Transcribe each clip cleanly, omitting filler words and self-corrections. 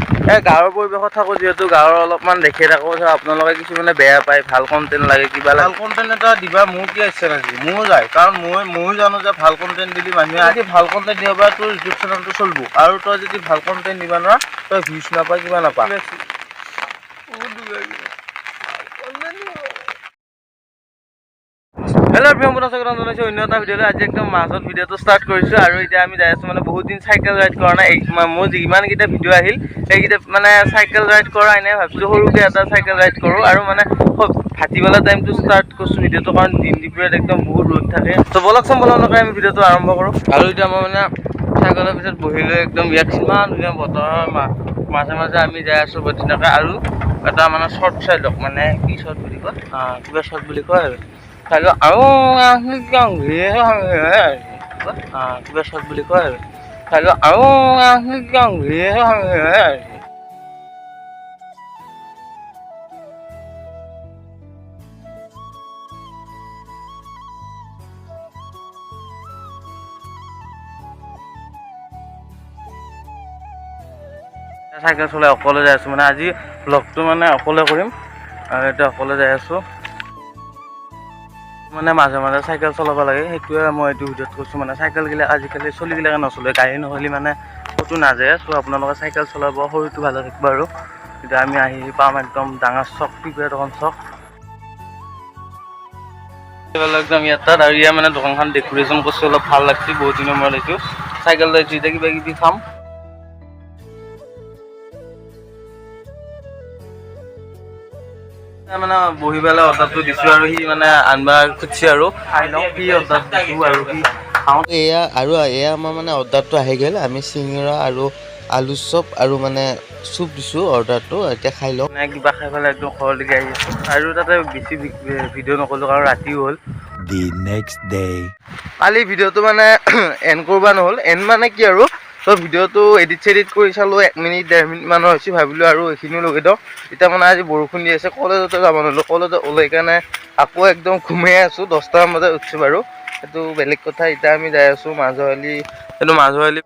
এই গাঁৱৰ পৰিৱেশত থাকোঁ যিহেতু গাঁৱৰ অলপমান দেখি থাকোঁ। আপোনালোকে কিছুমানে বেয়া পায়, ভাল কণ্টেণ্ট লাগে, কিবা লাগে। ভাল কণ্টেণ্ট এটা দিবা মোৰ কি ইচ্ছা নাছিল, মোৰো যায়, কাৰণ ময়ো জানো যে ভাল কণ্টেণ্ট দিলে মানুহে আজি ভাল কণ্টেণ্ট দিব পাৰে, তোৰ ইউটিউব চেনেলটো চলিব। আৰু তই যদি ভাল কণ্টেণ্ট দিব নোৱাৰ, তই ভিউজ নাপায়, কিবা নাপা। হেল্ল' প্ৰিয় বন্ধু, স্বাগতম জনাইছোঁ অন্য এটা ভিডিঅ'লৈ। আজি একদম মাজত ভিডিঅ'টো ষ্টাৰ্ট কৰিছোঁ আৰু এতিয়া আমি যাই আছোঁ। মানে বহুত দিন চাইকেল ৰাইড কৰা নাই। মোৰ যিমানকেইটা ভিডিঅ' আহিল সেইকেইটা মানে চাইকেল ৰাইড কৰা নাই। ভাবিছোঁ সৰুকৈ এটা চাইকেল ৰাইড কৰোঁ আৰু মানে ভাটিবেলা টাইমটো ষ্টাৰ্ট কৰিছোঁ ভিডিঅ'টো, কাৰণ দিন দুপৰীয়াত একদম বহুত ৰ'দ থাকে। ত' বলকচোন বলক নকৰি আমি ভিডিঅ'টো আৰম্ভ কৰোঁ। আৰু এতিয়া মই মানে চাইকেলৰ পিছত বহি লৈ একদম ইয়াত ইমান ধুনীয়া বতৰৰ মাজে মাজে আমি যাই আছোঁ বৰ ধুনীয়াকৈ। আৰু এটা মানে শ্বৰ্ট চাই লওক, মানে কি শ্বৰ্ট বুলি কয়, কিবা শ্বৰ্ট বুলি কয় আৰু চাই লওক। আৰু কিবা শ্বৰ্ট বুলি কয় আৰু চাই লওক। আৰু চাইকেল চলাই অকলে যাই আছোঁ, মানে আজি ব্লগটো মানে অকলে কৰিম আৰু এতিয়া অকলে যাই আছোঁ। মানে মাজে মাজে চাইকেল চলাব লাগে, সেইটোৱে মই এইটো ভিডিঅ'ত কৈছোঁ। মানে চাইকেলগিলাক আজিকালি চলিবিলাকে নচলে, গাড়ী নহ'লে মানে ক'তো নাযায়। চ' আপোনালোকে চাইকেল চলাব, শৰীৰটো ভালে থাকিব। আৰু এতিয়া আমি আহি পাম একদম ডাঙৰ চক, পিপিৰা দোকান চক একদম ইয়াত তাত। আৰু ইয়াৰ মানে দোকানখন ডেক'ৰেশ্যন কৰিছোঁ, অলপ ভাল লাগছে, বহুত দিনৰ মূৰত আহিছোঁ। চাইকেল লৈ এতিয়া কিবা কিবি খাম। মানে বহি পেলাই অৰ্ডাৰটো দিছোঁ আৰু সি মানে আনবা খুজিছে আৰু খাই লওঁ, সি অৰ্ডাৰ দিছোঁ আৰু সি খাওঁ। এয়া আৰু এয়া আমাৰ মানে অৰ্ডাৰটো আহি গ'ল। আমি চিঙৰা আৰু আলু চপ আৰু মানে চুপ দিছোঁ অৰ্ডাৰটো, এতিয়া খাই লওঁ। মানে কিবা খাই পেলাই একদম ঘৰলৈকে আহি আছোঁ। আৰু তাতে বেছি ভিডিঅ' নকৰিলোঁ কাৰণ ৰাতিও হ'ল। The next day. কালি ভিডিঅ'টো মানে এণ্ড কৰিব নহ'ল। এণ্ড মানে কি আৰু, ত' ভিডিঅ'টো এডিট চেডিট কৰি চালোঁ, 1 মিনিট 1.5 মিনিট মানৰ হৈছে, ভাবিলোঁ আৰু এইখিনিও লগাই দিওঁ। এতিয়া মানে আজি বৰষুণ দি আছে, কলেজতে যাব নোৱাৰিলোঁ। কলেজত ওলাই কাৰণে আকৌ একদম ঘুমাই আছোঁ, 10টামান বজাত উঠিছোঁ বাৰু, সেইটো বেলেগ কথা। এতিয়া আমি যাই আছোঁ মাজুৱালি, এইটো মাজুৱালি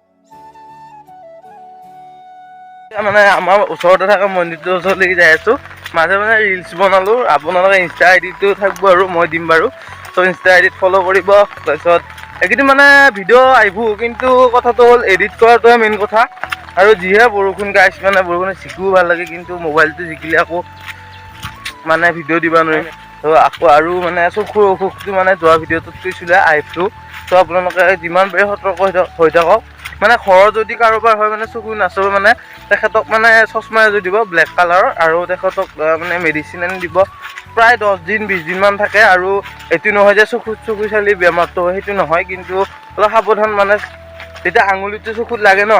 মানে আমাৰ ওচৰতে থকা মন্দিৰটোৰ ওচৰলৈকে যাই আছোঁ। মাজে মাজে ৰিলচ বনালোঁ, আপোনালোকে ইনষ্টা আই ডিটো থাকিব আৰু মই দিম বাৰু, ত' ইনষ্টা আই ডিত ফ'ল' কৰিব। তাৰপিছত এইকেইদিন মানে ভিডিঅ' আহিব, কিন্তু কথাটো হ'ল এডিট কৰাটোহে মেইন কথা। আৰু যিহে বৰষুণ গাইছে, মানে বৰষুণে জিকিও ভাল লাগে, কিন্তু মোবাইলটো জিকিলে আকৌ মানে ভিডিঅ' দিব নোৱাৰিম। ত' আকৌ আৰু মানে চকুৰ অসুখটো মানে যোৱা ভিডিঅ'টোত কৈছিলে আই ফ্লু। ত' আপোনালোকে যিমান পাৰে সতৰ্ক হৈ থাকক। মানে ঘৰৰ যদি কাৰোবাৰ হয় মানে চকু নাচাব, মানে তেখেতক মানে চশমা এযোৰ দিব ব্লেক কালাৰৰ, আৰু তেখেতক মানে মেডিচিন আনি দিব। প্ৰায় 10 দিন 20 দিনমান থাকে। আৰু এইটো নহয় যে চকুত চকু চালি বেমাৰটো হয়, সেইটো নহয়, কিন্তু অলপ সাৱধান। মানে যেতিয়া আঙুলিটো চকুত লাগে ন,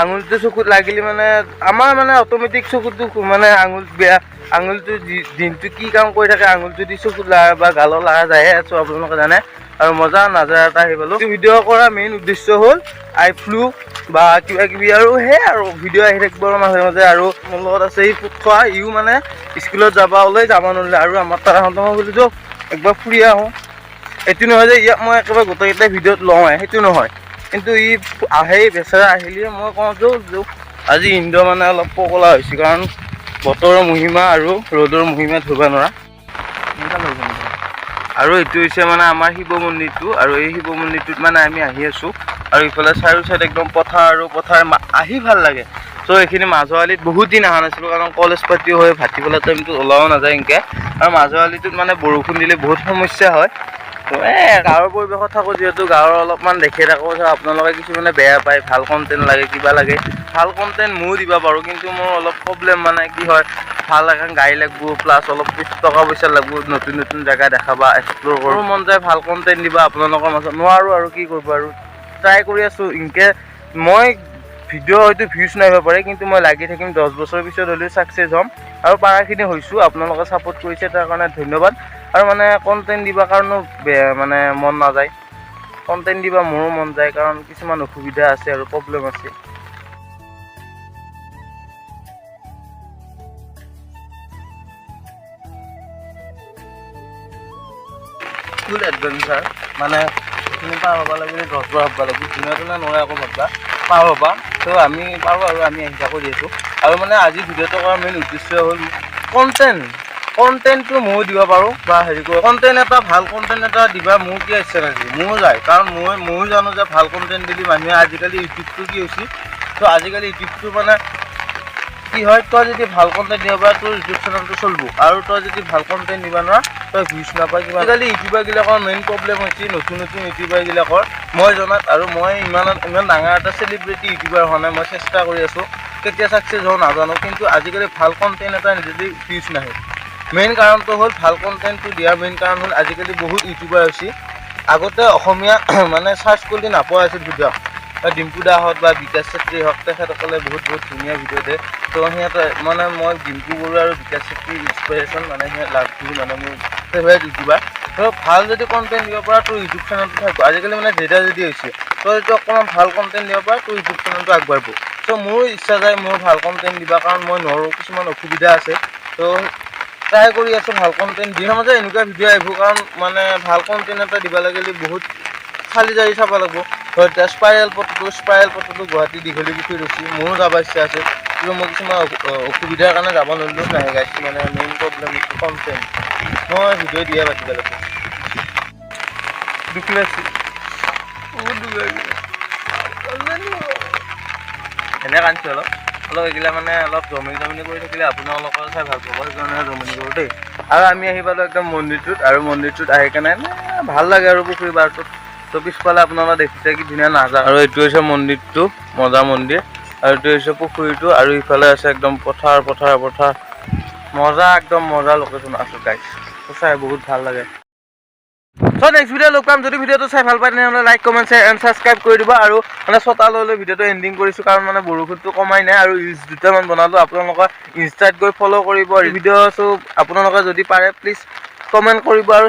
আঙুলিটো চকুত লাগিলে মানে আমাৰ মানে অট'মেটিক চকুটো মানে আঙুল বেয়া, আঙুলিটো দিনটো কি কাম কৰি থাকে, আঙুলিটো দি চকুত লগা বা গালত লগা যায়ে আছোঁ, আপোনালোকে জানে। আৰু মজা নাজাৰা এটা আহি পালোঁ। ভিডিঅ' কৰা মেইন উদ্দেশ্য হ'ল আই ফ্লু বা কিবা কিবি, আৰু সেয়াই আৰু ভিডিঅ' আহি থাকিব আৰু মাজে মাজে। আৰু মোৰ লগত আছে এই পুত খোৱা, ইও মানে স্কুলত যাব ওলাই যাব নোৱাৰিলে, আৰু আমাৰ তাৰ আহোঁতে মই বোলো যাওঁ একবাৰ ফুৰি আহোঁ। এইটো নহয় যে ইয়াক মই একেবাৰে গোটেইকেইটা ভিডিঅ'ত লওঁৱে, সেইটো নহয়, কিন্তু ই আহেই বেচেৰা, আহিলে মই কওঁ যাওঁ যাওঁ। আজি ইন্দ্ৰ মানে অলপ পগলা হৈছে, কাৰণ বতৰৰ মহিমা আৰু ৰ'দৰ মহিমা ধৰিব নোৱাৰা। আৰু এইটো হৈছে মানে আমাৰ শিৱ মন্দিৰটো, আৰু এই শিৱ মন্দিৰটোত মানে আমি আহি আছোঁ। আৰু ইফালে চাৰিও চাইড একদম পথাৰ, আৰু পথাৰ আহি ভাল লাগে। চ' এইখিনি মাজুৱালিত বহুত দিন অহা নাছিলোঁ, কাৰণ কলেজ পাতিও হয়, ভাটিবেলা টাইমটোত ওলাও নাযায় এনেকৈ। আৰু মাজুৱালিটোত মানে বৰষুণ দিলে বহুত সমস্যা হয়। এই গাঁৱৰ পৰিৱেশত থাকোঁ যিহেতু গাঁৱৰ অলপমান দেখি থাকোঁ। আপোনালোকে কিছুমানে বেয়া পায়, ভাল কণ্টেণ্ট লাগে, কিবা লাগে। ভাল কণ্টেণ্ট ময়ো দিব পাৰোঁ, কিন্তু মোৰ অলপ প্ৰব্লেম মানে কি হয়, ভাল এখন গাড়ী লাগব, প্লাছ অলপ টকা পইচা লাগব, নতুন নতুন জেগা দেখাবা, এক্সপ্ল'ৰ কৰিব মন যায়, ভাল কণ্টেণ্ট দিবা আপোনালোকৰ মাজত, নোৱাৰোঁ আৰু কি কৰিব আৰু ট্ৰাই কৰি আছোঁ। ইনকে মই ভিডিঅ' হয়তো ভিউজ নাহিব পাৰে, কিন্তু মই লাগি থাকিম, 10 বছৰৰ পিছত হ'লেও ছাকচেছ হ'ম। আৰু পাৰাখিনি হৈছোঁ, আপোনালোকে ছাপোৰ্ট কৰিছে, তাৰ কাৰণে ধন্যবাদ। আৰু মানে কণ্টেণ্ট দিবৰ কাৰণেও মানে মন নাযায়, কণ্টেণ্ট দিব মোৰো মন যায়, কাৰণ কিছুমান অসুবিধা আছে আৰু প্ৰব্লেম আছে। ফুল এডভেঞ্চাৰ মানে নদীখিনি পাৰ হ'ব লাগিলে 10 বাৰ ভাববা লাগিব। যোনে তোনে নোৱাৰে আকৌ ভাববা পাৰ হ'বা। ত' আমি পাৰোঁ আৰু আমি আহি থাকোঁ যিহেতু। আৰু মানে আজি ভিডিঅ'টো কৰাৰ মেইন উদ্দেশ্য হ'ল কণ্টেণ্ট। কণ্টেণ্টটো ময়ো দিব পাৰোঁ বা হেৰি কৰোঁ। কণ্টেণ্ট এটা, ভাল কণ্টেণ্ট এটা দিবা মোৰ কি ইচ্ছা নাছিল, মোৰো যায়। কাৰণ ময়ো জানো যে ভাল কণ্টেণ্ট দিলে মানুহে, আজিকালি ইউটিউবটো কি হৈছে, ত' আজিকালি ইউটিউবটো মানে কি হয়, তই যদি ভাল কণ্টেণ্ট দিব পাৰ, তোৰ ইউটিউব চেনেলটো চলিব। আৰু তই যদি ভাল কণ্টেণ্ট দিব নোৱাৰ, তই ভিউজ নাপায় কিবা। আজিকালি ইউটিউবাৰবিলাকৰ মেইন প্ৰব্লেম হৈছে, নতুন নতুন ইউটিউবাৰবিলাকৰ, মই জনাত, আৰু মই ইমান ইমান ডাঙৰ এটা চেলিব্ৰিটি ইউটিউবাৰ হোৱা নাই, মই চেষ্টা কৰি আছোঁ, কেতিয়া ছাকচেছ হওঁ নাজানো। কিন্তু আজিকালি ভাল কণ্টেণ্ট এটা নিদিলে ভিউজ নাহে। মেইন কাৰণটো হ'ল, ভাল কণ্টেণ্টটো দিয়াৰ মেইন কাৰণ হ'ল, আজিকালি বহুত ইউটিউবাৰ হৈছে। আগতে অসমীয়া মানে চাৰ্চ কৰিলে নাপোৱা আছিল ভিডিঅ'। ডিম্পু দা হওক বা বিকাশ চেত্ৰী হওক, তেখেতসকলে বহুত বহুত ধুনীয়া ভিডিঅ' দিয়ে। ত' সিহঁতে মানে, মই ডিম্পু বৰুৱা আৰু বিকাশ চেত্ৰীৰ ইনস্পিৰেশ্যন, মানে সিহঁত লাভটো মানে মোৰ ফেভাৰিট ইউটিউবাৰ। ত' ভাল যদি কণ্টেণ্ট দিব পাৰা, তোৰ ইউটিউব চেনেলটো থাকিব। আজিকালি মানে জেদা জেদি হৈছে। তই যদি অকণমান ভাল কণ্টেণ্ট দিব পাৰা, তোৰ ইউটিউব চেনেলটো আগবাঢ়িব। চ' মোৰো ইচ্ছা যায় মোৰ ভাল কণ্টেণ্ট দিবা, কাৰণ মই নোৱাৰোঁ, কিছুমান অসুবিধা আছে। ত' ট্ৰাই কৰি আছোঁ ভাল কণ্টেণ্ট দিনৰ মাজে এনেকুৱা ভিডিঅ' আহিব। কাৰণ মানে ভাল কণ্টেণ্ট এটা দিব লাগিলে বহুত চালি জাৰি চাব লাগিব। ধৰ এতিয়া স্পাইৰেল পথটো গুৱাহাটী দীঘলী পুখুৰীত হৈছে। মোৰো যাব ইচ্ছা আছে, কিন্তু মই কিছুমান অসুবিধাৰ কাৰণে যাব নোৱাৰিলোঁ। নাহে গাইছ, মানে মেইন প্ৰব্লেম হৈছে কণ্টেণ্ট। মই ভিডিঅ' দিয়ে পাতিব লাগিব। দুখ লাগছে, বহুত দুখ লাগিছে। এনে কান্দিছোঁ অলপ অলপ। এইগিলা মানে অলপ জমনি জমনি কৰি থাকিলে আপোনালোকৰ চাই ভাল পাব, সেইকাৰণে জমনি কৰোঁ দেই। আৰু আমি আহি পালোঁ একদম মন্দিৰটোত। আৰু মন্দিৰটোত আহি কেনে এনে ভাল লাগে আৰু পুখুৰী পাৰটোত। ত' পিছফালে আপোনালোকে দেখিছে কি ধুনীয়া নাজা। আৰু এইটো হৈছে মন্দিৰটো, মজা মন্দিৰ। আৰু এইটো হৈছে পুখুৰীটো। আৰু ইফালে আছে একদম পথাৰ, পথাৰ, পথাৰ। মজা, একদম মজা লোকেশ্যন আছো গাইছ। সঁচাই বহুত ভাল লাগে। চ' নেক্সট ভিডিঅ' লগ পাম। যদি ভিডিঅ'টো চাই ভাল পায়, তেনেহ'লে like, comment, share and subscribe কৰি দিব। আৰু মানে ছটা লৈ লৈ ভিডিঅ'টো এণ্ডিং কৰিছোঁ, কাৰণ মানে বৰষুণটো কমাই নাই। আৰু ৰিলচ দুটামান বনালোঁ, আপোনালোকৰ ইনষ্টাত গৈ ফ'ল' কৰিব। ভিডিঅ' চ' আপোনালোকে যদি পাৰে, প্লিজ কমেণ্ট কৰিব আৰু